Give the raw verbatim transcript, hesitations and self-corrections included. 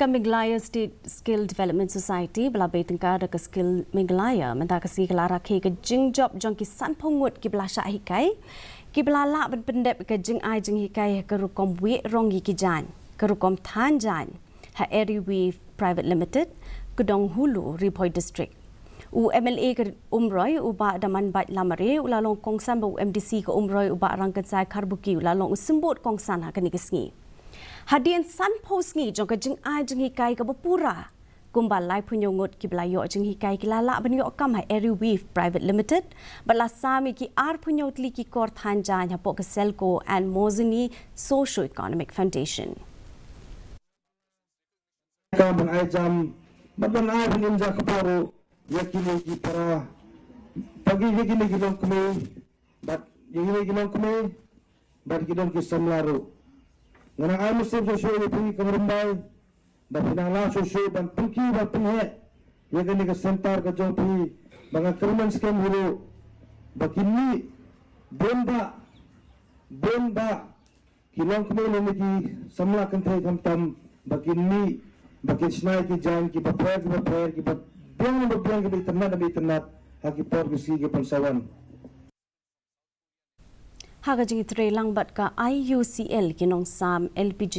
Ka Meghalaya State Skill Development Society ba la bei tyngka da ka Skill Meghalaya mynta ka sngi ka la rakhe ka jingjop jong ki sanphew ngut ki ba la shah hikai ki ba la lah ban pyndep ka jingai jinghikai ha ka rukom wieh rong ïa ki jaiñ, ka rukom than jaiñ ha Eri Weave Private Limited, Kdong Hulu, Ri Bhoi District. U M L A ka Umroi u Bah Damanbait Lamare u la long kongsan bad u M D C ka Umroi u Bah Rangkynsai Kharbuki u la long u symbud kongsan ha kane ka sngi. Hadien sanphew sngi jong ka jingai jinghikai kaba pura, kumba laiphew ngut ki ba la ïoh jinghikai ki la lah ban ïoh kam ha Eri Weave Private Limited bad la sam ïa ki arphew tylli ki kor than jaiñ hapoh ka Selco and Mozini Socio-Economic Foundation. Ka ban ai jam bad ban ai ban im ja kpoh ruh ïa kine ki para, bad ïa kine ki longkmie, bad ïa kine ki longkmie bad ki don ki samla ruh. Nga nang ai mynsiem shuh shuh ïa phi Kong Rymbai ba phi nang lah shuh shuh ban pynkiew ban pynheh ïa kane ka centre ka jong phi, ba nga kyrmen skhem hi ruh ba kin mih bun bah bun bah ki longkmie lane ki samla kynthei khamtam ba kin mih, ba kin shna ïa ki jaiñ kiba pher kiba pher, kiba biang ba biang, kiba itynnat ba itynnat ha ki por ki sngi ki ban sa wan. Ha ka jingïatreilang bad ka I U C L, ki nongsam L P G